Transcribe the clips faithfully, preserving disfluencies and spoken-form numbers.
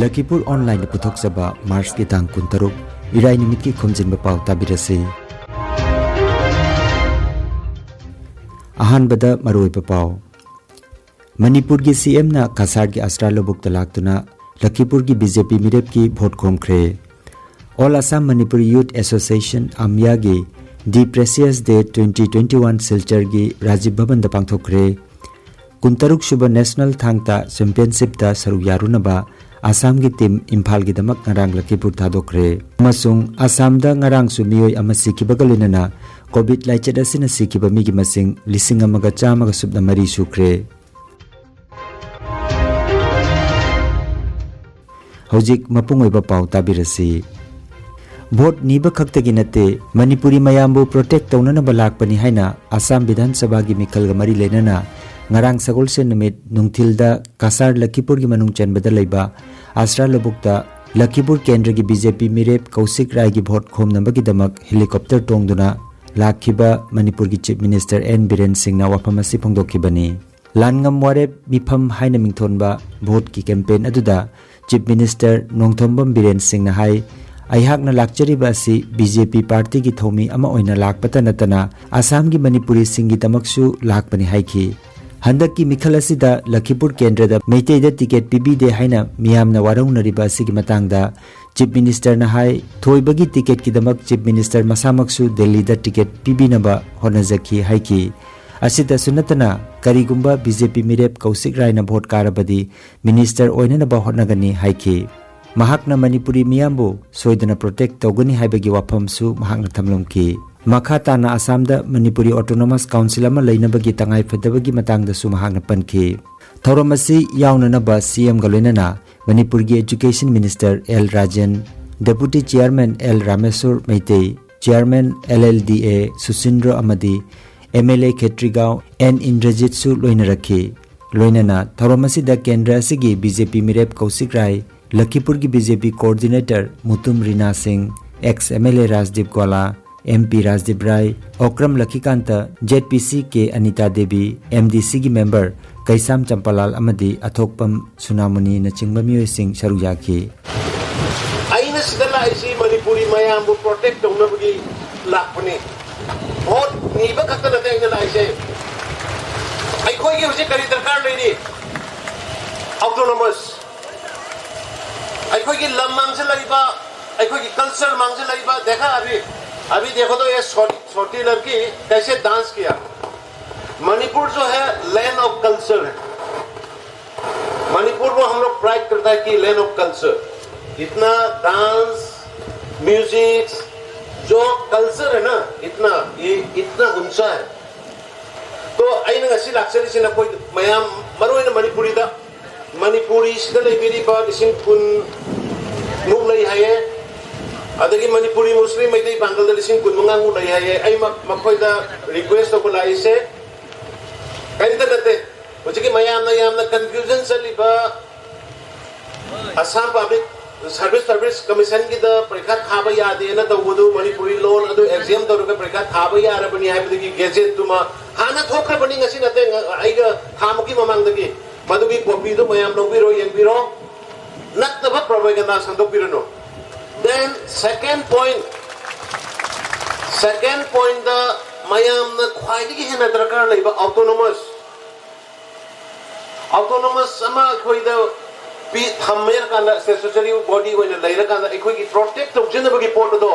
ꯂꯈꯤꯄꯨꯔ ꯑꯣꯟꯂꯥꯏꯟꯗ ꯄꯨꯊꯣꯛꯆꯕ ꯃꯥꯔꯆꯀꯤ ꯇꯥꯡ ꯀꯨꯟꯇꯔꯨꯛ, ꯏꯔꯥꯏ ꯅꯨꯃꯤꯠꯀꯤ ꯈꯣꯝꯖꯤꯟꯕ ꯄꯥꯎ ꯇꯥꯕꯤꯔꯁꯤ꯫ ꯑꯍꯥꯟꯕꯗ ꯃꯔꯨꯑꯣꯏꯕ ꯄꯥꯎ꯫ ꯃꯅꯤꯄꯨꯔꯒꯤ ꯁꯤ ꯑꯦꯝꯅ ꯀꯁꯥꯔꯒꯤ ꯑꯁ꯭ꯔꯥ ꯂꯧꯕꯨꯛꯇ ꯂꯥꯛꯇꯨꯅ ꯂꯈꯤꯄꯨꯔꯒꯤ ꯕꯤ ꯖꯦ ꯄꯤ ꯃꯤꯔꯦꯞꯀꯤ ꯚꯣꯠ ꯈꯣꯝꯈ꯭ꯔꯦ꯫ All Assam Manipuri Youth Association, ꯑꯃꯌꯥꯒꯤ The Precious Day twenty twenty-one ꯁꯤꯜꯆꯔꯒꯤ ꯔꯥꯖꯤꯕ ꯚꯕꯟꯗ ꯄꯥꯡꯊꯣꯛꯈ꯭ꯔꯦ꯫ ꯀꯨꯟꯇꯔꯨꯛ ꯁꯨꯕ ꯅꯦꯁꯅꯦꯜ ꯊꯥꯡ ꯇꯥ ꯆꯦꯝꯄꯤꯌꯟꯁꯤꯞꯇ ꯁꯔꯨꯛ ꯌꯥꯔꯨꯅꯕ ꯑꯁꯥꯝꯒꯤ ꯇꯤꯝ ꯏꯝꯐꯥꯜꯒꯤꯗꯃꯛ ꯉꯔꯥꯡ ꯂꯈꯤꯄꯨꯔ ꯊꯥꯗꯣꯛꯈ꯭ꯔꯦ꯫ ꯑꯃꯁꯨꯡ ꯑꯁꯥꯝꯗ ꯉꯔꯥꯡꯁꯨ ꯃꯤꯑꯣꯏ ꯑꯃ ꯁꯤꯈꯤꯕꯒ ꯂꯣꯏꯅꯅ ꯀꯣꯚꯤꯗ ꯂꯥꯏꯆꯠ ꯑꯁꯤꯅ ꯁꯤꯈꯤꯕ ꯃꯤꯒꯤ ꯃꯁꯤꯡ ꯂꯤꯁꯤꯡ ꯑꯃꯒ ꯆꯥꯝꯃꯒ ꯁꯨꯞꯅ ꯃꯔꯤ ꯁꯨꯈ꯭ꯔꯦ꯫ ꯍꯧꯖꯤꯛ ꯃꯄꯨꯡ ꯑꯣꯏꯕ ꯄꯥꯎ ꯇꯥꯕꯤꯔꯁꯤ꯫ ꯚꯣꯠ ꯅꯤꯕ ꯈꯛꯇꯒꯤ ꯅꯠꯇꯦ, ꯃꯅꯤꯄꯨꯔꯤ ꯃꯌꯥꯝꯕꯨ ꯄ꯭ꯔꯣꯇꯦꯛ ꯇꯧꯅꯅꯕ ꯂꯥꯛꯄꯅꯤ ꯍꯥꯏꯅ ꯑꯁꯥꯝ ꯕꯤꯙꯥꯟ ꯁꯚꯥꯒꯤ ꯃꯤꯈꯜꯒ ꯃꯔꯤ ꯂꯩꯅꯅ ꯉꯔꯥꯡ ꯁꯒꯣꯜꯁꯦꯟ ꯅꯨꯃꯤꯠ ꯅꯨꯡꯊꯤꯜꯗ ꯀꯁꯥꯔ ꯂꯈꯤꯄꯨꯔꯒꯤ ꯃꯅꯨꯡ ꯆꯟꯕꯗ ꯂꯩꯕ ꯑꯁ꯭ꯔꯥ ꯂꯧꯕꯨꯛꯇ ꯂꯈꯤꯄꯨꯔ ꯀꯦꯟꯗ꯭ꯔꯒꯤ ꯕꯤ ꯖꯦ ꯄꯤ ꯃꯤꯔꯦꯞ ꯀꯧꯁꯤꯛ ꯔꯥꯏꯒꯤ ꯚꯣꯠ ꯈꯣꯝꯅꯕꯒꯤꯗꯃꯛ ꯍꯦꯂꯤꯀꯣꯞꯇꯔ ꯇꯣꯡꯗꯨꯅ ꯂꯥꯛꯈꯤꯕ ꯃꯅꯤꯄꯨꯔꯒꯤ ꯆꯤꯐ ꯃꯤꯅꯤꯁꯇꯔ ꯑꯦꯟ ꯕꯤꯔꯦꯟ ꯁꯤꯡꯅ ꯋꯥꯐꯝ ꯑꯁꯤ ꯐꯣꯡꯗꯣꯛꯈꯤꯕꯅꯤ꯫ ꯂꯥꯟꯉꯝ ꯋꯥꯔꯦꯞ ꯃꯤꯐꯝ ꯍꯥꯏꯅ ꯃꯤꯡꯊꯣꯟꯕ ꯚꯣꯠꯀꯤ ꯀꯦꯝꯄꯦꯟ ꯑꯗꯨꯗ ꯆꯤꯐ ꯃꯤꯅꯤꯁꯇꯔ ꯅꯣꯡꯊꯣꯝꯕꯝ ꯕꯤꯔꯦꯟ ꯁꯤꯡꯅ ꯍꯥꯏ, ꯑꯩꯍꯥꯛꯅ ꯂꯥꯛꯆꯔꯤꯕ ꯑꯁꯤ ꯕꯤ ꯖꯦ ꯄꯤ ꯄꯥꯔꯇꯤꯒꯤ ꯊꯧꯃꯤ ꯑꯃ ꯑꯣꯏꯅ ꯂꯥꯛꯄꯇ ꯅꯠꯇꯅ ꯑꯁꯥꯝꯒꯤ ꯃꯅꯤꯄꯨꯔꯤꯁꯤꯡꯒꯤꯗꯃꯛꯁꯨ ꯂꯥꯛꯄꯅꯤ ꯍꯥꯏꯈꯤ꯫ ꯍꯟꯗꯛꯀꯤ ꯃꯤꯈꯜ ꯑꯁꯤꯗ ꯂꯈꯤꯄꯨꯔ ꯀꯦꯟꯗ꯭ꯔꯗ ꯃꯩꯇꯩꯗ ꯇꯤꯀꯦꯠ ꯄꯤꯕꯤꯗꯦ ꯍꯥꯏꯅ ꯃꯤꯌꯥꯝꯅ ꯋꯥꯔꯧꯅꯔꯤꯕ ꯑꯁꯤꯒꯤ ꯃꯇꯥꯡꯗ ꯆꯤꯐ ꯃꯤꯅꯤꯁꯇꯔꯅ ꯍꯥꯏ, ꯊꯣꯏꯕꯒꯤ ꯇꯤꯀꯦꯠꯀꯤꯗꯃꯛ ꯆꯤꯐ ꯃꯤꯅꯤꯁꯇꯔ ꯃꯁꯥꯃꯛꯁꯨ ꯗꯦꯜꯂꯤꯗ ꯇꯤꯀꯦꯠ ꯄꯤꯕꯤꯅꯕ ꯍꯣꯠꯅꯖꯈꯤ ꯍꯥꯏꯈꯤ꯫ ꯑꯁꯤꯇꯁꯨ ꯅꯠꯇꯅ ꯀꯔꯤꯒꯨꯝꯕ ꯕꯤ ꯖꯦ ꯄꯤ ꯃꯤꯔꯦꯞ ꯀꯧꯁꯤꯛ ꯔꯥꯏꯅ ꯚꯣꯠ ꯀꯥꯔꯕꯗꯤ ꯃꯤꯅꯤꯁꯇꯔ ꯑꯣꯏꯅꯅꯕ ꯍꯣꯠꯅꯒꯅꯤ ꯍꯥꯏꯈꯤ꯫ ꯃꯍꯥꯛꯅ ꯃꯅꯤꯄꯨꯔꯤ ꯃꯤꯌꯥꯝꯕꯨ ꯁꯣꯏꯗꯅ ꯄ꯭ꯔꯣꯇꯦꯛ ꯇꯧꯒꯅꯤ ꯍꯥꯏꯕꯒꯤ ꯋꯥꯐꯝꯁꯨ ꯃꯍꯥꯛꯅ ꯊꯝꯂꯝꯈꯤ꯫ ꯃꯈꯥ ꯇꯥꯅ ꯑꯁꯥꯝꯗ ꯃꯅꯤꯄꯨꯔꯤ ꯑꯣꯇꯣꯅꯣꯃꯁ ꯀꯥꯎꯟꯁꯤꯜ ꯑꯃ ꯂꯩꯅꯕꯒꯤ ꯇꯉꯥꯏꯐꯗꯕꯒꯤ ꯃꯇꯥꯡꯗꯁꯨ ꯃꯍꯥꯛꯅ ꯄꯟꯈꯤ꯫ ꯊꯧꯔꯝ ꯑꯁꯤ ꯌꯥꯎꯅꯅꯕ ꯁꯤ ꯑꯦꯝꯒ ꯂꯣꯏꯅꯅ ꯃꯅꯤꯄꯨꯔꯒꯤ education minister L Rajen, deputy chairman L Rameshwar Meitei, chairman L L D A Sushindro ꯑꯃꯗꯤ M L A Khetrigao N ꯏꯟꯗ꯭ꯔꯖꯤꯠꯁꯨ ꯂꯣꯏꯅꯔꯛꯈꯤ꯫ ꯂꯣꯏꯅꯅ ꯊꯧꯔꯝ ꯑꯁꯤꯗ ꯀꯦꯟꯗ꯭ꯔ ꯑꯁꯤꯒꯤ ꯕꯤ ꯖꯦ ꯄꯤ ꯃꯤꯔꯦꯞ ꯀꯧꯁꯤꯛ ꯔꯥꯏ, ꯂꯈꯤꯄꯨꯔꯒꯤ B J P coordinator Mutum Rina ꯁꯤꯡ, ex M L A Rajdeep Gola, M P Rajdeep Rai, Okram Lakhikanta, Z P C K Anita Devi, M D ꯁꯤꯒꯤ ꯃꯦꯝꯕꯔ ꯇꯩꯁꯥꯝ ꯆꯝꯄꯥꯂꯥꯜ ꯑꯃꯗꯤ ꯑꯊꯣꯛꯄꯝ ꯁꯨꯅꯥꯃꯨꯅꯤꯅꯆꯤꯡꯕ ꯃꯤꯑꯣꯏꯁꯤꯡ ꯁꯔꯨꯛ ꯌꯥꯈꯤ꯫ ꯑꯩꯅ ꯁꯤꯗ ꯂꯥꯛꯏꯁꯤ ꯃꯅꯤꯄꯨꯔꯤ ꯃꯌꯥꯝꯕꯨ protect ꯇꯧꯅꯕꯒꯤ ꯂꯥꯛꯄꯅꯤ꯫ Vote ꯅꯤꯕ ꯈꯛꯇ ꯅꯠꯇꯦ ꯑꯩꯅ ꯂꯥꯛꯏꯁꯦ꯫ ꯑꯩꯈꯣꯏꯒꯤ ꯍꯧꯖꯤꯛ ꯀꯔꯤ ꯗꯔꯀꯥꯔ ꯂꯩꯔꯤ? Autonomous꯫ ꯑꯩꯈꯣꯏꯒꯤ ꯂꯝ ꯃꯥꯡꯁꯤꯜꯂꯛꯏꯕ, ꯑꯩꯈꯣꯏꯒꯤ culture ꯃꯥꯡꯁꯤꯜꯂꯛꯏꯕ꯫ देखा अभी, अभी देखो तो ये छोटी लड़की कैसे dance किया। मणिपुर जो है, land of culture है। मणिपुर को हम लोग pride करता है कि land of culture। इतना dance, music, जो culture है ना, इतना, ये इतना ऊंचा है। तो ꯑꯩꯅ ꯉꯁꯤ ꯂꯥꯛꯆꯔꯤꯁꯤ ꯅꯈꯣꯏ ꯃꯌꯥꯝ, ꯃꯔꯨꯑꯣꯏꯅ ꯃꯅꯤꯄꯨꯔꯤꯗ, ꯃꯅꯤꯄꯨꯔꯤꯁꯤꯗ ꯂꯩꯕꯤꯔꯤꯕ ꯂꯤꯁꯤꯡ ꯀꯨꯟ ꯃꯨꯛ ꯂꯩ ꯍꯥꯏꯌꯦ꯫ ꯑꯗꯒꯤ ꯃꯅꯤꯄꯨꯔꯤ ꯃꯨꯁꯂꯤꯝ ꯃꯩꯇꯩ ꯄꯥꯡꯒꯜꯗ ꯂꯤꯁꯤꯡ ꯀꯨꯟ ꯃꯉꯥꯃꯨꯛ ꯂꯩ ꯍꯥꯏꯌꯦ꯫ ꯑꯩ ꯃ-, ꯃꯈꯣꯏꯗ request ꯇꯧꯕ ꯂꯥꯛꯏꯁꯦ ꯀꯔꯤꯝꯇ ꯅꯠꯇꯦ꯫ ꯍꯧꯖꯤꯛꯀꯤ ꯃꯌꯥꯝꯅ ꯌꯥꯝꯅ confusion ꯆꯠꯂꯤꯕ Assam Public Service, Service Commission ꯒꯤꯗ ꯄꯔꯤꯈꯥ ꯊꯥꯕ ꯌꯥꯗꯦꯅ ꯇꯧꯕꯗꯨ, ꯃꯅꯤꯄꯨꯔꯤ ꯂꯣꯟ ꯑꯗꯨ exam ꯇꯧꯔꯒ ꯄꯔꯤꯈꯥ ꯊꯥꯕ ꯌꯥꯔꯕꯅꯤ ꯍꯥꯏꯕꯗꯨꯒꯤ gazette ꯇꯨꯃ ꯍꯥꯟꯅ ꯊꯣꯛꯈ꯭ꯔꯕꯅꯤ, ꯉꯁꯤ ꯅꯠꯇꯦ, ꯉ-, ꯑꯩꯒ ꯊꯥ ꯃꯨꯛꯀꯤ ꯃꯃꯥꯡꯗꯒꯤ꯫ ꯃꯗꯨꯒꯤ copy ꯗꯨ ꯃꯌꯥꯝ ꯂꯧꯕꯤꯔꯣ, ꯌꯦꯡꯕꯤꯔꯣ꯫ ꯅꯠꯇꯕ propaganda ꯁꯟꯗꯣꯛꯄꯤꯔꯅꯨ꯫ Then second point, second point ꯗ ꯃꯌꯥꯝꯅ ꯈ꯭ꯋꯥꯏꯗꯒꯤ ꯍꯦꯟꯅ ꯗꯔꯀꯥꯔ ꯂꯩꯕ autonomous꯫ Autonomous ꯑꯃ ꯑꯩꯈꯣꯏꯗ ꯄꯤ-, ꯊꯝꯃꯦꯔꯀꯥꯟꯗ, statutory body ꯑꯣꯏꯅ ꯂꯩꯔꯀꯥꯟꯗ ꯑꯩꯈꯣꯏꯒꯤ protect ꯇꯧꯖꯅꯕꯒꯤ ꯄꯣꯠ ꯑꯗꯣ,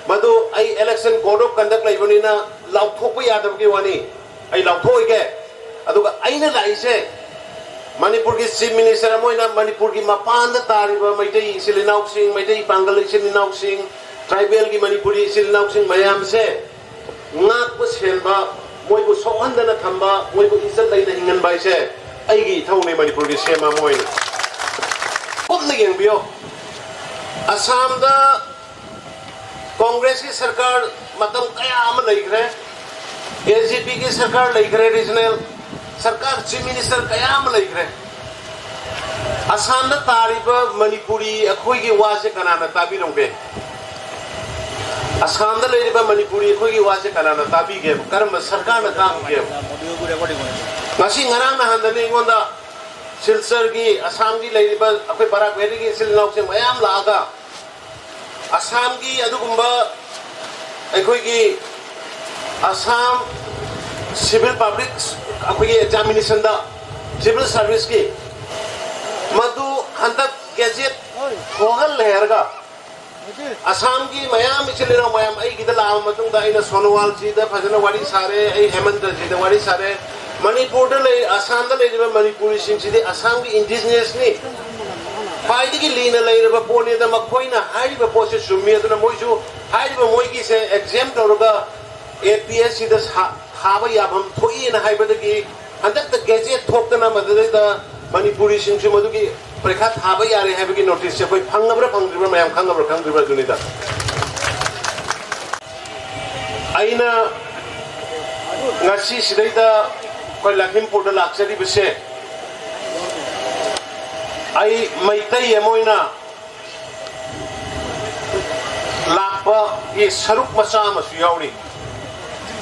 ꯃꯗꯨ ꯑꯩ election code of conduct ꯂꯩꯕꯅꯤꯅ ꯂꯥꯎꯊꯣꯛꯄ ꯌꯥꯗꯕꯒꯤ ꯋꯥꯅꯤ꯫ ꯑꯩ ꯂꯥꯎꯊꯣꯛꯑꯣꯏꯒꯦ꯫ ꯑꯗꯨꯒ ꯑꯩꯅ ꯂꯥꯛꯏꯁꯦ ꯃꯅꯤꯄꯨꯔꯒꯤ Chief Minister ꯑꯃ ꯑꯣꯏꯅ ꯃꯅꯤꯄꯨꯔꯒꯤ ꯃꯄꯥꯟꯗ ꯇꯥꯔꯤꯕ ꯃꯩꯇꯩ ꯏꯆꯤꯜ ꯏꯅꯥꯎꯁꯤꯡ, ꯃꯩꯇꯩ ꯄꯥꯡꯒꯜ ꯏꯆꯤꯜ ꯏꯅꯥꯎꯁꯤꯡ, tribal ꯒꯤ ꯃꯅꯤꯄꯨꯔꯤ ꯏꯆꯤꯜ ꯏꯅꯥꯎꯁꯤꯡ ꯃꯌꯥꯝꯁꯦ ꯉꯥꯛꯄ ꯁꯦꯟꯕ, ꯃꯣꯏꯕꯨ ꯁꯣꯛꯍꯟꯗꯅ ꯊꯝꯕ, ꯃꯣꯏꯕꯨ ꯏꯖꯠ ꯂꯩꯅ ꯍꯤꯡꯍꯟꯕ ꯍꯥꯏꯁꯦ ꯑꯩꯒꯤ ꯏꯊꯧꯅꯦ ꯃꯅꯤꯄꯨꯔꯒꯤ ꯁꯤ ꯑꯦꯝ ꯑꯃ ꯑꯣꯏꯅ꯫ ꯀꯨꯞꯅ ꯌꯦꯡꯕꯤꯌꯣ, ꯑꯁꯥꯝꯗ ꯀꯣꯡꯒ꯭ꯔꯦꯁꯀꯤ ꯁꯔꯀꯥꯔ ꯃꯇꯝ ꯀꯌꯥ ꯑꯃ ꯂꯩꯈ꯭ꯔꯦ, ꯑꯦꯟ ꯁꯤ ꯄꯤ ꯒꯤ ꯁꯔꯀꯥꯔ ꯂꯩꯈ꯭ꯔꯦ, regional ꯁꯔꯀꯥꯔ, Chief Minister ꯀꯌꯥ ꯑꯃ ꯂꯩꯈ꯭ꯔꯦ꯫ ꯑꯁꯥꯝꯗ ꯇꯥꯔꯤꯕ ꯃꯅꯤꯄꯨꯔꯤ ꯑꯩꯈꯣꯏꯒꯤ ꯋꯥꯁꯦ ꯀꯅꯥꯅ ꯇꯥꯕꯤꯔꯝꯒꯦ? ꯑꯁꯥꯝꯗ ꯂꯩꯔꯤꯕ ꯃꯅꯤꯄꯨꯔꯤ ꯑꯩꯈꯣꯏꯒꯤ ꯋꯥꯁꯦ ꯀꯅꯥꯅ ꯇꯥꯕꯤꯒꯦꯕ? ꯀꯔꯝꯕ ꯁꯔꯀꯥꯔꯅ ꯇꯥꯕꯤꯒꯦꯕ? ꯉꯁꯤ ꯉꯔꯥꯡ ꯅꯍꯥꯟꯗꯅꯤ ꯑꯩꯉꯣꯟꯗ ꯁꯤꯜꯆꯔꯒꯤ, ꯑꯁꯥꯝꯒꯤ ꯂꯩꯔꯤꯕ ꯑꯩꯈꯣꯏ ꯕꯔꯥꯛ ꯚꯦꯂꯤꯒꯤ ꯏꯆꯤꯜ ꯏꯅꯥꯎꯁꯤꯡ ꯃꯌꯥꯝ ꯂꯥꯛꯑꯒ ꯑꯁꯥꯝꯒꯤ ꯑꯗꯨꯒꯨꯝꯕ ꯑꯩꯈꯣꯏꯒꯤ ꯑꯁꯥꯝ ꯁꯤꯚꯤꯜ ꯄꯕ꯭ꯂꯤꯛ, ꯑꯩꯈꯣꯏꯒꯤ ꯑꯦꯛꯖꯥꯃꯤꯅꯦꯁꯟꯗ ꯁꯤꯚꯤꯜ ꯁꯥꯔꯚꯤꯁꯀꯤ ꯃꯗꯨ ꯍꯟꯗꯛ ꯒꯦꯖꯦꯠ ꯊꯣꯛꯍꯜꯂꯦ ꯍꯥꯏꯔꯒ ꯑꯁꯥꯝꯒꯤ ꯃꯌꯥꯝ ꯏꯆꯤꯜ ꯏꯅꯥꯎ ꯃꯌꯥꯝ ꯑꯩꯒꯤꯗ ꯂꯥꯛꯑꯕ ꯃꯇꯨꯡꯗ ꯑꯩꯅ ꯁꯣꯅꯣꯋꯥꯜꯖꯤꯗ ꯐꯖꯅ ꯋꯥꯔꯤ ꯁꯥꯔꯦ, ꯑꯩ ꯍꯦꯃꯟꯇꯖꯤꯗ ꯋꯥꯔꯤ ꯁꯥꯔꯦ꯫ ꯃꯅꯤꯄꯨꯔꯗ ꯂꯩ, ꯑꯁꯥꯝꯗ ꯂꯩꯔꯤꯕ ꯃꯅꯤꯄꯨꯔꯤꯁꯤꯡꯁꯤꯗꯤ ꯑꯁꯥꯝꯒꯤ ꯏꯟꯗꯤꯖꯤꯅꯁꯅꯤ, ꯈ꯭ꯋꯥꯏꯗꯒꯤ ꯂꯤꯅ ꯂꯩꯔꯕ ꯄꯣꯠꯅꯤꯗ ꯃꯈꯣꯏꯅ ꯍꯥꯏꯔꯤꯕ ꯄꯣꯠꯁꯦ ꯆꯨꯝꯃꯤ꯫ ꯑꯗꯨꯅ ꯃꯣꯏꯁꯨ ꯍꯥꯏꯔꯤꯕ ꯃꯣꯏꯒꯤꯁꯦ ꯑꯦꯛꯖꯥꯝ ꯇꯧꯔꯒ ꯑꯦ ꯄꯤ ꯑꯦꯁ ꯁꯤꯗ ꯊꯥꯕ ꯌꯥꯐꯝ ꯊꯣꯛꯏꯅ ꯍꯥꯏꯕꯗꯒꯤ ꯍꯟꯗꯛꯇ ꯒꯦꯖꯦꯠ ꯊꯣꯛꯇꯅ ꯃꯗꯨꯗꯩꯗ ꯃꯅꯤꯄꯨꯔꯤꯁꯤꯡꯁꯨ ꯃꯗꯨꯒꯤ ꯄꯔꯤꯈꯥ ꯊꯥꯕ ꯌꯥꯔꯦ ꯍꯥꯏꯕꯒꯤ ꯅꯣꯇꯤꯁꯁꯦ ꯑꯩꯈꯣꯏ ꯐꯪꯉꯕ꯭ꯔꯥ ꯐꯪꯗ꯭ꯔꯤꯕ꯭ꯔꯥ, ꯃꯌꯥꯝ ꯈꯪꯉꯕ꯭ꯔꯥ ꯈꯪꯗ꯭ꯔꯤꯕ꯭ꯔꯥ ꯑꯗꯨꯅꯤꯗ꯫ ꯑꯩꯅ ꯉꯁꯤ ꯁꯤꯗꯩꯗ ꯑꯩꯈꯣꯏ ꯂꯈꯤꯝꯄꯨꯔꯗ ꯂꯥꯛꯆꯔꯤꯕꯁꯦ, ꯑꯩ ꯃꯩꯇꯩ ꯑꯃ ꯑꯣꯏꯅ ꯂꯥꯛꯄꯒꯤ ꯁꯔꯨꯛ ꯃꯆꯥ ꯑꯃꯁꯨ ꯌꯥꯎꯔꯤ꯫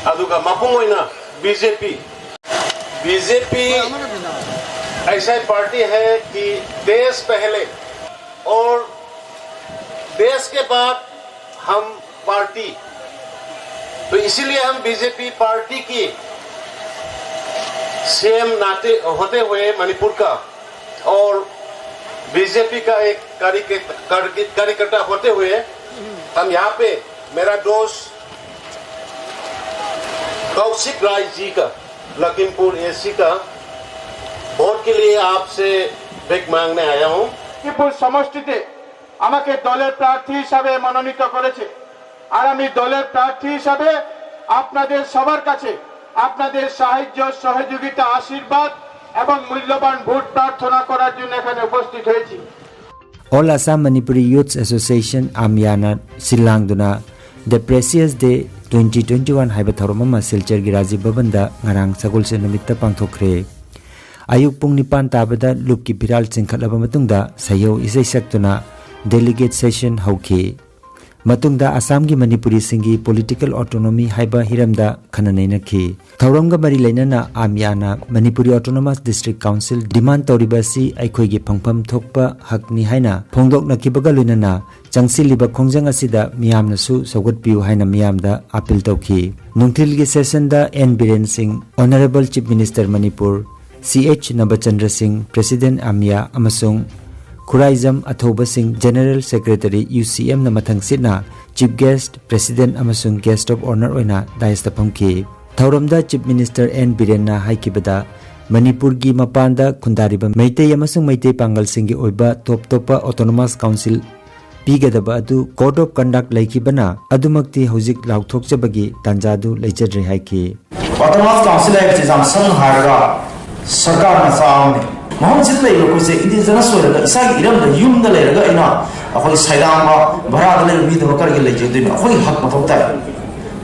ꯑꯗꯨꯒ ꯃꯄꯨꯡ ꯑꯣꯏꯅ ꯕꯤ ꯖꯦ ꯄꯤ, ꯕꯤ ꯖꯦ ꯄꯤ ऐसा पार्टी है कि देश पहले और देश के बाद हम पार्टी, तो इसीलिए हम बी जे पी पार्टी की सी एम नाते होते हुए मणिपुर का और बी जे पी का एक कार्यकर्ता होते हुए हम यहाँ पे, मेरा दोस्त कौशिक राय जी का, लखीमपुर ए सी का, वोट के लिए आपसे भीख मांगने आया हूँ। লখিমপুর সমষ্টিতে আমাকে দলের প্রার্থী হিসাবে মনোনীত করেছে। আর আমি দলের প্রার্থী হিসাবে আপনাদের সবার কাছে আপনাদের সাহায্য, সহযোগিতা, আশীর্বাদ এবং মূল্যবান ভোট প্রার্থনা করার জন্য এখানে উপস্থিত হয়েছি। All Assam Manipuri Youths Association, ꯑꯥꯝꯌꯥꯅ ꯁꯤꯜ ꯂꯥꯡꯗꯨꯅ The Precious Day twenty twenty-one ꯍꯥꯏꯕ ꯊꯧꯔꯝ ꯑꯃ ꯁꯤꯜꯆꯔꯒꯤ ꯔꯥꯖꯤꯕ ꯚꯕꯟꯗ ꯉꯔꯥꯡ ꯁꯒꯣꯜꯁꯦꯟ ꯅꯨꯃꯤꯠꯇ ꯄꯥꯡꯊꯣꯛꯈ꯭ꯔꯦ꯫ ꯑꯌꯨꯛ ꯄꯨꯡ ꯅꯤꯄꯥꯟ ꯇꯥꯕꯗ ꯂꯨꯞꯀꯤ ꯐꯤꯔꯥꯜ ꯆꯤꯡꯈꯠꯂꯕ ꯃꯇꯨꯡꯗ ꯁꯩꯍꯧ ꯏꯁꯩ ꯁꯛꯇꯨꯅ delegate session ꯍꯧꯈꯤ꯫ ꯃꯇꯨꯡꯗ ꯑꯁꯥꯝꯒꯤ ꯃꯅꯤꯄꯨꯔꯤꯁꯤꯡꯒꯤ political autonomy ꯍꯥꯏꯕ ꯍꯤꯔꯝꯗ ꯈꯟꯅ ꯅꯩꯅꯈꯤ꯫ ꯊꯧꯔꯝꯒ ꯃꯔꯤ ꯂꯩꯅꯅ ꯑꯥꯃꯤꯌꯥꯅ Manipuri Autonomous District Council demand ꯇꯧꯔꯤꯕ ꯑꯁꯤ ꯑꯩꯈꯣꯏꯒꯤ ꯐꯪꯐꯝ ꯊꯣꯛꯄ ꯍꯛꯅꯤ ꯍꯥꯏꯅ ꯐꯣꯡꯗꯣꯛꯅꯈꯤꯕꯒ ꯂꯣꯏꯅꯅ ꯆꯪꯁꯤꯜꯂꯤꯕ ꯈꯣꯡꯖꯪ ꯑꯁꯤꯗ ꯃꯤꯌꯥꯝꯅꯁꯨ ꯁꯧꯒꯠꯄꯤꯌꯨ ꯍꯥꯏꯅ ꯃꯤꯌꯥꯝꯗ appeal ꯇꯧꯈꯤ꯫ ꯅꯨꯡꯊꯤꯜꯒꯤ sessionꯗ ꯑꯦꯟ ꯕꯤꯔꯦꯟ ꯁꯤꯡ, Honourable Chief Minister ꯃꯅꯤꯄꯨꯔ, ꯁꯤ ꯑꯩꯆ ꯅꯕꯆꯟꯗ꯭ꯔ ꯁꯤꯡ, President ꯑꯥꯃꯤꯌꯥ, ꯑꯃꯁꯨꯡ ꯈꯨꯔꯥꯏꯖꯝ ꯑꯊꯧꯕ ꯁꯤꯡ, General Secretary ꯌꯨ ꯁꯤ ꯑꯦꯝꯅ ꯃꯊꯪꯁꯤꯠꯅ Chief Guest, President ꯑꯃꯁꯨꯡ Guest of Honour ꯑꯣꯏꯅ daisꯇ ꯐꯝꯈꯤ꯫ ꯊꯧꯔꯝꯗ Chief Minister ꯑꯦꯟ ꯕꯤꯔꯦꯟꯅ ꯍꯥꯏꯈꯤꯕꯗ, ꯃꯅꯤꯄꯨꯔꯒꯤ ꯃꯄꯥꯟꯗ ꯈꯨꯟꯗꯥꯔꯤꯕ ꯃꯩꯇꯩ ꯑꯃꯁꯨꯡ ꯃꯩꯇꯩ ꯄꯥꯉꯜꯁꯤꯡꯒꯤ ꯑꯣꯏꯕ ꯇꯣꯞ ꯇꯣꯞꯄ Autonomous Council ꯄꯤꯒꯗꯕ ꯑꯗꯨ Code of Conduct ꯂꯩꯈꯤꯕꯅ ꯑꯗꯨꯃꯛꯇꯤ ꯍꯧꯖꯤꯛ ꯂꯥꯎꯊꯣꯛꯆꯕꯒꯤ ꯇꯥꯟꯖꯥꯗꯨ ꯂꯩꯖꯗ꯭ꯔꯦ ꯍꯥꯏꯈꯤ꯫ Autonomous Council ꯍꯥꯏꯕꯁꯤ ꯌꯥꯝ ꯁꯝꯅ ꯍꯥꯏꯔꯒ ꯁꯔꯀꯥꯔ ꯃꯆꯥ ꯑꯃꯅꯤ꯫ ꯃꯐꯝꯁꯤꯗ ꯂꯩꯕ ꯑꯩꯈꯣꯏꯁꯦ indigenous ꯑꯣꯏꯔꯒ ꯏꯁꯥꯒꯤ ꯏꯔꯝꯗ ꯌꯨꯝꯗ ꯂꯩꯔꯒ ꯑꯩꯅ ꯑꯩꯈꯣꯏ ꯁꯩꯗꯥꯡꯕ ꯚꯔꯥꯗ ꯂꯩꯕ ꯃꯤꯗꯨꯃ ꯀꯔꯤꯒꯤ ꯂꯩꯖꯗꯣꯏꯅꯣ? ꯑꯩꯈꯣꯏꯒꯤ ꯍꯛ ꯃꯊꯧ ꯇꯥꯏ꯫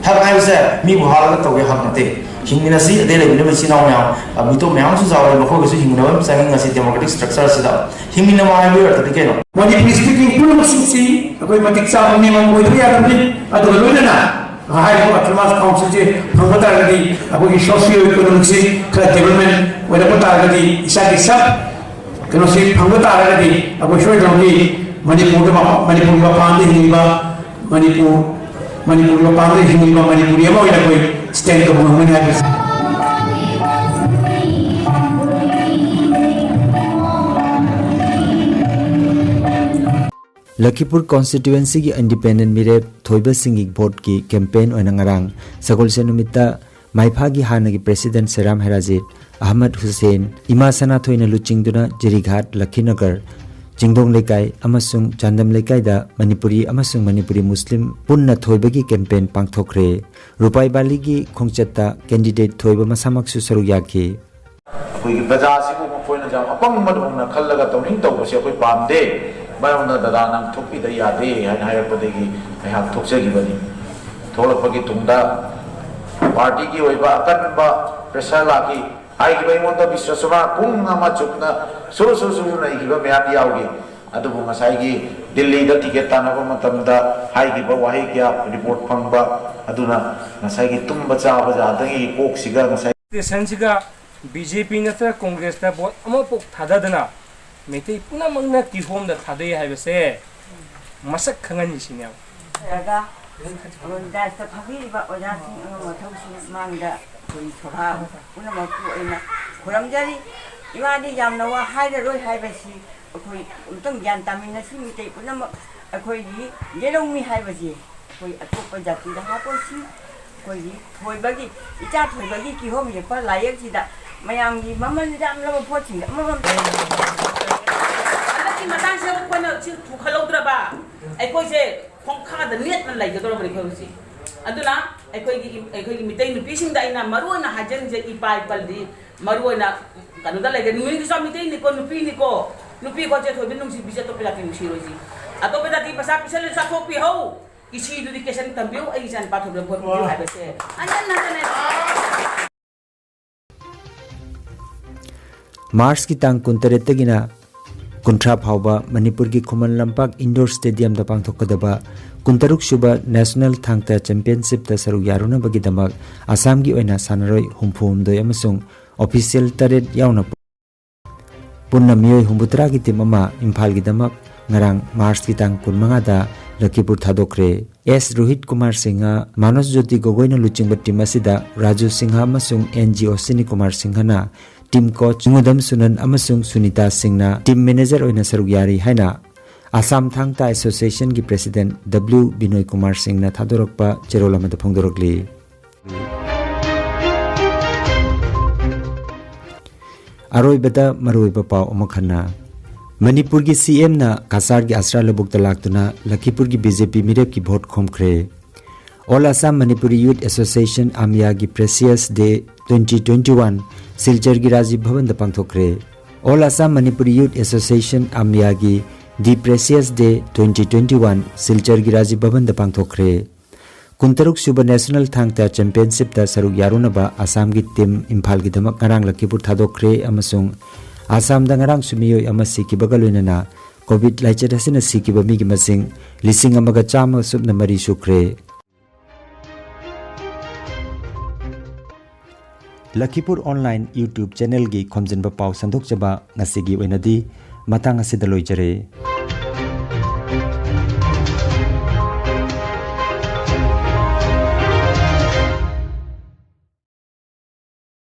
ꯍꯛ ꯍꯥꯏꯕꯁꯦ ꯃꯤꯕꯨ ꯍꯥꯠꯂꯒ ꯇꯧꯕꯒꯤ ꯍꯛ ꯅꯠꯇꯦ꯫ ꯍꯤꯡꯃꯤꯟꯅꯁꯤ, ꯑꯗꯩ ꯂꯩꯃꯤꯟꯅꯕ ꯏꯆꯤꯟ ꯏꯅꯥꯎ ꯃꯌꯥꯝ, ꯑ, ꯃꯤꯇꯣꯞ ꯃꯌꯥꯝ ꯑꯃꯁꯨ ꯆꯥꯎꯔꯦ, ꯃꯈꯣꯏꯒꯁꯨ ꯍꯤꯡꯃꯤꯟꯅꯕ ꯑꯃ ꯆꯪꯉꯤ ꯉꯁꯤ democratic structure ꯑꯁꯤꯗ꯫ ꯍꯤꯡꯃꯤꯟꯅꯕ ꯍꯥꯏꯕꯒꯤ ꯑꯔꯊꯗꯤ ꯀꯩꯅꯣ? ꯃꯅꯤꯄꯨꯔꯤ speaking ꯄꯨꯝꯅꯃꯛꯁꯤꯡꯁꯤ ꯑꯩꯈꯣꯏ ꯃꯇꯤꯛ ꯆꯥꯕ ꯃꯤꯃꯥꯡ ꯑꯣꯏꯗꯕ ꯌꯥꯗꯕꯅꯤ꯫ ꯑꯗꯨꯒ ꯂꯣꯏꯅꯅ ꯍꯥꯏꯔꯤꯕ Autonomous Councilꯁꯤ ꯐꯪꯕ ꯇꯥꯔꯒꯗꯤ ꯑꯩꯈꯣꯏꯒꯤ socio economicꯁꯤ ꯈꯔ development ꯑꯣꯏꯔꯛꯄ ꯇꯥꯔꯒꯗꯤ ꯏꯁꯥꯒꯤ self ꯀꯩꯅꯣꯁꯤ ꯐꯪꯕ ꯇꯥꯔꯒꯗꯤ ꯑꯩꯈꯣꯏ ꯁꯣꯏꯗꯅꯃꯛꯀꯤ ꯃꯅꯤꯄꯨꯔꯗ ꯃꯄꯥ-, ꯃꯅꯤꯄꯨꯔꯒꯤ ꯃꯄꯥꯟꯗ ꯍꯤꯡꯂꯤꯕ ꯃꯅꯤꯄꯨꯔ, ꯃꯅꯤꯄꯨꯔꯒꯤ ꯃꯄꯥꯟꯗ ꯍꯤꯡꯂꯤꯕ ꯃꯅꯤꯄꯨꯔꯤ ꯑꯃ ꯑꯣꯏꯅ ꯑꯩꯈꯣꯏ stand ꯇꯧꯕ ꯉꯝꯒꯅꯤ ꯍꯥꯏꯕꯁꯤ꯫ ꯂꯈꯤꯄꯨꯔ constituencyꯒꯤ independent ꯃꯤꯔꯦꯞ ꯊꯣꯏꯕꯁꯤꯡꯒꯤ voteꯀꯤ campaign ꯑꯣꯏꯅ ꯉꯔꯥꯡ ꯁꯒꯣꯜꯁꯦꯟ ꯅꯨꯃꯤꯠꯇ ꯃꯥꯏꯐꯥꯒꯤ ꯍꯥꯟꯅꯒꯤ President ꯁꯦꯔꯥꯝ ꯍꯦꯔꯥꯖꯤꯠ ꯑꯍꯃꯗ ꯍꯨꯁꯦꯟ, ꯏꯃꯥ ꯁꯅꯥꯊꯣꯏꯅ ꯂꯨꯆꯤꯡꯗꯨꯅ ꯖꯤꯔꯤꯘꯥꯠ, ꯂꯈꯤꯅꯒꯔ, ꯆꯤꯡꯗꯣꯡ ꯂꯩꯀꯥꯏ ꯑꯃꯁꯨꯡ ꯆꯥꯟꯗꯝ ꯂꯩꯀꯥꯏꯗ ꯃꯅꯤꯄꯨꯔꯤ ꯑꯃꯁꯨꯡ ꯃꯅꯤꯄꯨꯔꯤ ꯃꯨꯁꯂꯤꯝ ꯄꯨꯟꯅ ꯊꯣꯏꯕꯒꯤ campaign ꯄꯥꯡꯊꯣꯛꯈ꯭ꯔꯦ꯫ ꯔꯨꯄꯥꯏ ꯚꯦꯂꯤꯒꯤ ꯈꯣꯡꯆꯠꯇ candidate ꯊꯣꯏꯕ ꯃꯁꯥꯃꯛꯁꯨ ꯁꯔꯨꯛ ꯌꯥꯈꯤ꯫ ꯑꯩꯈꯣꯏꯒꯤ ꯄ꯭ꯔꯖꯥꯁꯤꯕꯨ ꯃꯈꯣꯏꯅ ꯌꯥꯝ ꯑꯄꯪꯕꯗꯧꯅ ꯈꯜꯂꯒ ꯇꯧꯅꯤꯡ ꯇꯧꯕꯁꯦ ꯑꯩꯈꯣꯏ ꯄꯥꯝꯗꯦ꯫ ꯃꯔꯝꯅ ꯗꯗꯥ ꯅꯪ ꯊꯣꯛꯄꯤꯗ ꯌꯥꯗꯦ ꯍꯥꯏꯅ ꯍꯥꯏꯔꯛꯄꯗꯒꯤ ꯑꯩꯍꯥꯛ ꯊꯣꯛꯆꯈꯤꯕꯅꯤ꯫ ꯊꯣꯛꯂꯛꯄꯒꯤ ꯇꯨꯡꯗ ꯄꯥꯔꯇꯤꯒꯤ ꯑꯣꯏꯕ ꯑꯀꯟꯕ pressure ꯂꯥꯛꯈꯤ꯫ ꯍꯥꯏꯈꯤꯕ ꯑꯩꯉꯣꯟꯗ ꯕꯤꯁ꯭ꯋꯁꯃꯥ ꯄꯨꯡ ꯑꯃ ꯆꯨꯞꯅ ꯁꯨꯔꯨ ꯁꯨꯔꯨ ꯁꯨꯔꯨ ꯅꯩꯈꯤꯕ ꯃꯌꯥꯝ ꯌꯥꯎꯈꯤ꯫ ꯑꯗꯨꯕꯨ ꯉꯁꯥꯏꯒꯤ ꯗꯤꯜꯂꯤꯗ ꯇꯤꯀꯦꯠ ꯇꯥꯟꯅꯕ ꯃꯇꯝꯗ ꯍꯥꯏꯈꯤꯕ ꯋꯥꯍꯩ ꯀꯌꯥ ꯔꯤꯄꯣꯔꯠ ꯐꯪꯕ ꯑꯗꯨꯅ ꯉꯁꯥꯏꯒꯤ ꯇꯨꯝꯕ ꯆꯥꯕ ꯌꯥꯗꯒꯤ ꯀꯣꯛꯁꯤꯒ ꯉꯁꯥꯏ ꯁꯦꯁꯟꯁꯤꯒ ꯕꯤ ꯖꯦ ꯄꯤ ꯅꯠꯇ꯭ꯔꯒ ꯀꯣꯡꯒ꯭ꯔꯦꯁꯇ ꯚꯣꯠ ꯑꯃꯐꯥꯎ ꯊꯥꯗꯗꯅ ꯃꯩꯇꯩ ꯄꯨꯝꯅꯃꯛꯅ ꯀꯤꯍꯣꯝꯗ ꯊꯥꯗꯩ ꯍꯥꯏꯕꯁꯦ ꯃꯁꯛ ꯈꯪꯍꯟꯁꯤꯅꯦꯕ꯫ ꯅꯠꯇ꯭ꯔꯒ ꯑꯩꯈꯣꯏ ꯗꯥꯏꯁꯇ ꯐꯝꯕꯤꯔꯤꯕ ꯑꯣꯖꯥꯁꯤꯡ ꯑꯃ ꯃꯊꯧꯁꯤꯡ ꯃꯥꯡꯗ ꯑꯩꯈꯣꯏ ꯁꯣꯚꯥ ꯄꯨꯝꯅꯃꯛꯄꯨ ꯑꯩꯅ ꯈꯨꯔꯨꯝꯖꯔꯤ꯫ ꯏꯃꯥꯗꯤ ꯌꯥꯝꯅ ꯋꯥ ꯍꯥꯏꯔꯔꯣꯏ ꯍꯥꯏꯕꯁꯤ ꯑꯩꯈꯣꯏ ꯑꯃꯨꯛꯇꯪ ꯒ꯭ꯌꯥꯟ ꯇꯥꯃꯤꯟꯅꯁꯤ꯫ ꯃꯤꯇꯩ ꯄꯨꯝꯅꯃꯛ ꯑꯩꯈꯣꯏꯒꯤ ꯌꯦꯜꯍꯧꯃꯤ ꯍꯥꯏꯕꯁꯤ ꯑꯩꯈꯣꯏ ꯑꯇꯣꯞꯄ ꯖꯥꯇꯤꯗ ꯍꯥꯞꯄꯣꯏꯁꯤ꯫ ꯑꯩꯈꯣꯏꯒꯤ ꯊꯣꯏꯕꯒꯤ, ꯏꯆꯥ ꯊꯣꯏꯕꯒꯤ ꯀꯤꯍꯣꯝ ꯌꯦꯛꯄ ꯂꯥꯏꯌꯦꯛꯁꯤꯗ ꯃꯌꯥꯝꯒꯤ ꯃꯃꯜ ꯌꯥꯝꯂꯕ ꯄꯣꯠꯁꯤꯡꯁꯦ ꯑꯃꯃꯝ ꯍꯟꯗꯛꯀꯤ ꯃꯇꯥꯡꯁꯤꯗ ꯑꯩꯈꯣꯏꯅ ꯁꯤ ꯄꯨꯈꯠꯍꯧꯗ꯭ꯔꯕ ꯑꯩꯈꯣꯏꯁꯦ ꯈꯣꯡꯈꯥꯗ ꯅꯦꯠꯅ ꯂꯩꯒꯗꯧꯔꯕꯅꯤ ꯑꯩꯈꯣꯏ ꯍꯧꯖꯤꯛ꯫ ꯑꯗꯨꯅ ꯑꯩꯈꯣꯏꯒꯤ, ꯑꯩꯈꯣꯏꯒꯤ ꯃꯤꯇꯩ ꯅꯨꯄꯤꯁꯤꯡꯗ ꯑꯩꯅ ꯃꯔꯨ ꯑꯣꯏꯅ ꯍꯥꯏꯖꯅꯤꯡꯁꯦ, ꯏꯄꯥ ꯏꯄꯜꯗꯤ ꯃꯔꯨ ꯑꯣꯏꯅ ꯀꯩꯅꯣꯗ ꯂꯩꯒꯦ, ꯅꯨꯃꯤꯠꯀꯤꯁꯨ ꯃꯤꯇꯩꯅꯤꯀꯣ, ꯅꯨꯄꯤꯅꯤꯀꯣ, ꯅꯨꯄꯤ ꯑꯩꯈꯣꯏꯁꯦ ꯊꯣꯏꯕꯤ ꯅꯨꯡꯁꯤꯕꯤꯁꯦ ꯑꯇꯣꯞꯄ ꯖꯥꯇꯤ ꯅꯨꯡꯁꯤꯔꯣꯏꯁꯤ꯫ ꯑꯇꯣꯞꯄ ꯖꯥꯇꯤ ꯄꯩꯁꯥ ꯄꯤꯁꯜꯂꯁꯨ ꯆꯥꯊꯣꯛꯄꯤꯍꯧ, ꯏꯁꯤꯗꯨꯗꯤ ꯀꯦꯁꯟ ꯊꯝꯕꯤꯌꯨ, ꯑꯩꯒꯤ ꯏꯆꯥ ꯅꯨꯄꯥ ꯊꯣꯏꯕꯤꯗ ꯚꯣꯠ ꯄꯤꯕꯤꯌꯨ ꯍꯥꯏꯕꯁꯦ ꯍꯟꯖꯟ ꯍꯟꯖꯟꯅ ꯃꯥꯔꯆꯀꯤ ꯇꯥꯡ ꯀꯨꯟꯇꯔꯦꯠꯇꯒꯤꯅ ꯀꯨꯟꯊ꯭ꯔꯥ ꯐꯥꯎꯕ ꯃꯅꯤꯄꯨꯔꯒꯤ ꯈꯨꯃꯟ ꯂꯝꯄꯥꯛ ꯏꯟꯗꯣꯔ ꯁ꯭ꯇꯦꯗꯤꯌꯝꯗ ꯄꯥꯡꯊꯣꯛꯀꯗꯕ ꯀꯨꯟꯇꯔꯨꯛ ꯁꯨꯕ ꯅꯦꯁꯅꯦꯜ ꯊꯥꯡ ꯇꯥ ꯆꯦꯝꯄꯤꯌꯟꯁꯤꯞꯇ ꯁꯔꯨꯛ ꯌꯥꯔꯨꯅꯕꯒꯤꯗꯃꯛ ꯑꯁꯥꯝꯒꯤ ꯑꯣꯏꯅ ꯁꯥꯟꯅꯔꯣꯏ ꯍꯨꯝꯐꯨ ꯍꯨꯝꯗꯣꯏ ꯑꯃꯁꯨꯡ ꯑꯣꯐꯤꯁꯤꯌꯦꯜ ꯇꯔꯦꯠ ꯌꯥꯎꯅ ꯄꯨꯟꯅ ꯃꯤꯑꯣꯏ ꯍꯨꯝꯐꯨꯇꯔꯥꯒꯤ ꯇꯤꯝ ꯑꯃ ꯏꯝꯐꯥꯜꯒꯤꯗꯃꯛ ꯉꯔꯥꯡ ꯃꯥꯔꯆꯀꯤ ꯇꯥꯡ ꯀꯨꯟꯃꯉꯥꯗ ꯂꯈꯤꯄꯨꯔ ꯊꯥꯗꯣꯛꯈ꯭ꯔꯦ꯫ ꯑꯦꯁ ꯔꯣꯍꯤꯠ ꯀꯨꯃꯥꯔ ꯁꯤꯡꯍ, ꯃꯅꯣꯖ ꯖꯣꯇꯤ ꯒꯣꯒꯣꯏꯅ ꯂꯨꯆꯤꯡꯕ ꯇꯤꯝ ꯑꯁꯤꯗ ꯔꯥꯖꯨ ꯁꯤꯡꯍ ꯑꯃꯁꯨꯡ ꯑꯦꯟ ꯖꯤ ꯑꯣꯁꯤꯅꯤ ꯀꯨꯃꯥꯔ ꯁꯤꯡꯍꯅ ꯇꯤꯝ ꯀꯣꯆ, ꯆꯤꯡꯉꯨꯗꯝ ꯁꯨꯅꯟ ꯑꯃꯁꯨꯡ ꯁꯨꯅꯤꯇꯥ ꯁꯤꯡꯅ ꯇꯤꯝ ꯃꯦꯅꯦꯖꯔ ꯑꯣꯏꯅ ꯁꯔꯨꯛ ꯌꯥꯔꯤ ꯍꯥꯏꯅ ꯑꯁꯥꯝ ꯊꯥꯡ ꯇꯥ ꯑꯦꯁꯣꯁꯤꯌꯦꯁꯟꯒꯤ ꯄ꯭ꯔꯦꯁꯤꯗꯦꯟꯠ ꯗꯕ꯭ꯂꯤꯎ ꯕꯤꯅꯣꯏ ꯀꯨꯃꯥꯔ ꯁꯤꯡꯅ ꯊꯥꯗꯣꯔꯛꯄ ꯆꯦꯔꯣꯜ ꯑꯃꯗ ꯐꯣꯡꯗꯣꯔꯛꯂꯤ꯫ ꯑꯔꯣꯏꯕꯗ ꯃꯔꯨꯑꯣꯏꯕ ꯄꯥꯎ ꯑꯃꯨꯛ ꯍꯟꯅ꯫ ꯃꯅꯤꯄꯨꯔꯒꯤ ꯁꯤ ꯑꯦꯝꯅ ꯀꯆꯥꯔꯒꯤ ꯑꯁ꯭ꯔꯥ ꯂꯧꯕꯨꯛꯇ ꯂꯥꯛꯇꯨꯅ ꯂꯈꯤꯄꯨꯔꯒꯤ ꯕꯤ ꯖꯦ ꯄꯤ ꯃꯤꯔꯦꯞꯀꯤ ꯚꯣꯠ ꯈꯣꯝꯈ꯭ꯔꯦ꯫ All Assam Manipuri Youth Association, ꯑꯃꯤꯌꯥꯒꯤ Precious Day twenty twenty-one ꯁꯤꯜꯆꯔꯒꯤ ꯔꯥꯖꯤꯕ ꯚꯕꯟꯗ ꯄꯥꯡꯊꯣꯛꯈ꯭ꯔꯦ꯫ All Assam Manipuri Youth Association, ꯑꯃꯤꯌꯥꯒꯤ The Precious Day twenty twenty-one ꯁꯤꯜꯆꯔꯒꯤ ꯔꯥꯖꯤꯕ ꯚꯕꯟꯗ ꯄꯥꯡꯊꯣꯛꯈ꯭ꯔꯦ꯫ ꯀꯨꯟꯇꯔꯨꯛ ꯁꯨꯕ ꯅꯦꯁꯅꯦꯜ ꯊꯥꯡ ꯇꯥ ꯆꯦꯝꯄꯤꯌꯟꯁꯤꯞꯇ ꯁꯔꯨꯛ ꯌꯥꯔꯨꯅꯕ ꯑꯁꯥꯝꯒꯤ ꯇꯤꯝ ꯏꯝꯐꯥꯜꯒꯤꯗꯃꯛ ꯉꯔꯥꯡ ꯂꯈꯤꯄꯨꯔ ꯊꯥꯗꯣꯛꯈ꯭ꯔꯦ ꯑꯃꯁꯨꯡ ꯑꯁꯥꯝꯗ ꯉꯔꯥꯡꯁꯨ ꯃꯤꯑꯣꯏ ꯑꯃ ꯁꯤꯈꯤꯕꯒ ꯂꯣꯏꯅꯅ ꯀꯣꯚꯤꯗ ꯂꯥꯏꯆꯠ ꯑꯁꯤꯅ ꯁꯤꯈꯤꯕ ꯃꯤꯒꯤ ꯃꯁꯤꯡ ꯂꯤꯁꯤꯡ ꯑꯃꯒ ꯆꯥꯝꯃ ꯁꯨꯞꯅ ꯃꯔꯤ ꯁꯨꯈ꯭ꯔꯦ꯫ ꯂꯈꯤꯄꯨꯔ ꯑꯣꯟꯂꯥꯏꯟ YouTube ꯆꯦꯅꯦꯜꯒꯤ ꯈꯣꯝꯖꯤꯟꯕ ꯄꯥꯎ ꯁꯟꯗꯣꯛꯆꯕ ꯉꯁꯤꯒꯤ ꯑꯣꯏꯅꯗꯤ ꯃꯇꯥꯡ ꯑꯁꯤꯗ ꯂꯣꯏꯖꯔꯦ꯫